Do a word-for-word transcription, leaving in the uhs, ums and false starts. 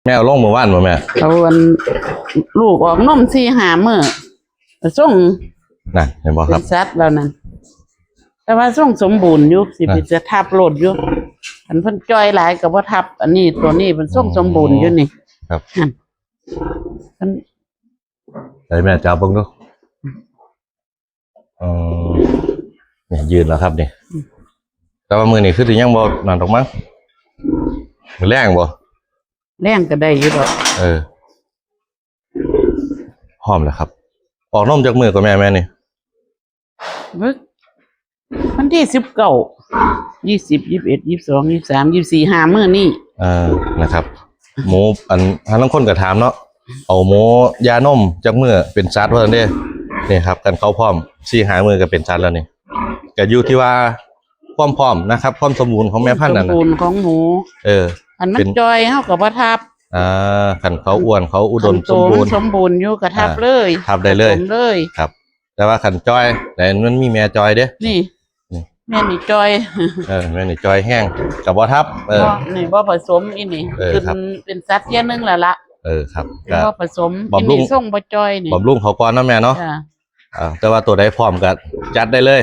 ม่เอาลงมื้อวานบ่แม่ เอาอัน ลูกออกนมสี่ห้ามื้อส่ง นั่นเห็นบ่ครับ เป็นสัตว์แล้วนั่น แต่ว่าส่งสมบูรณ์อยู่ สิไป นะ จะทับโลดอยู่ อันเพิ่นจ่อยหลายก็บ่ทับ อันนี้ตัวนี้มันส่งสมบูรณ์อยู่นี่ ครับ นั่น มัน ใส่แม่จับเบิ่งดู เออ เนี่ยยืนแล้วครับนี่ อืม แต่ว่ามื้อนี้คือสิยังบ่นั่นดอกมั้ง มื้อแลงบ่ แลงก็ได้อยู่ดอก เออ พร้อมแล้วครับ ออกนมจักมื้อก็แม่ แม่นี่ เบิ่ง วันที่สิบเก้า ยี่สิบ ยี่สิบเอ็ด ยี่สิบสอง ยี่สิบสาม ยี่สิบสี่ ห้ามื้อนี่ เออ นะครับ หมู อัน หาลางคนก็ถามเนาะ เอาหมูยานมจักมื้อเป็นสัตว์ว่าซั่นเด้ นี่ครับ คันเขาพร้อม สี่ห้ามื้อก็เป็นสัตว์แล้วนี่ ก็อยู่ที่ว่าความพร้อมนะครับ ความสมบูรณ์ของแม่พันธุ์นั่น สม น่ะ บูรณ์ของหมู เออ อันมัน เป็น จ่อยเฮาก็บ่ทับ อ่า คันเขาอ้วนเขาอุดม คันโต สมบูรณ์ มันสมบูรณ์อยู่ก็ทับ อ่า เลย ทับได้เลย ผสมเลย ครับ แต่ว่าคันจ่อย แต่มันมีแม่จ่อยเด้ นี่ นี่ แม่นี่จ่อย เออ แม่นี่จ่อยแฮง ก็บ่ทับ เออ บ่ นี่บ่ผสมอีนี่ เออ ขึ้น ครับ เป็นสัตว์เทียหนึ่งแล้วละ เออ ครับ ก็ บ่ผสม บำรุง อีนี่ส่งบ่จ่อยนี่ บำรุงเขาก่อนเนาะแม่เนาะ จ้ะ อ่า แต่ว่าตัวใดพร้อมก็จัดได้เลย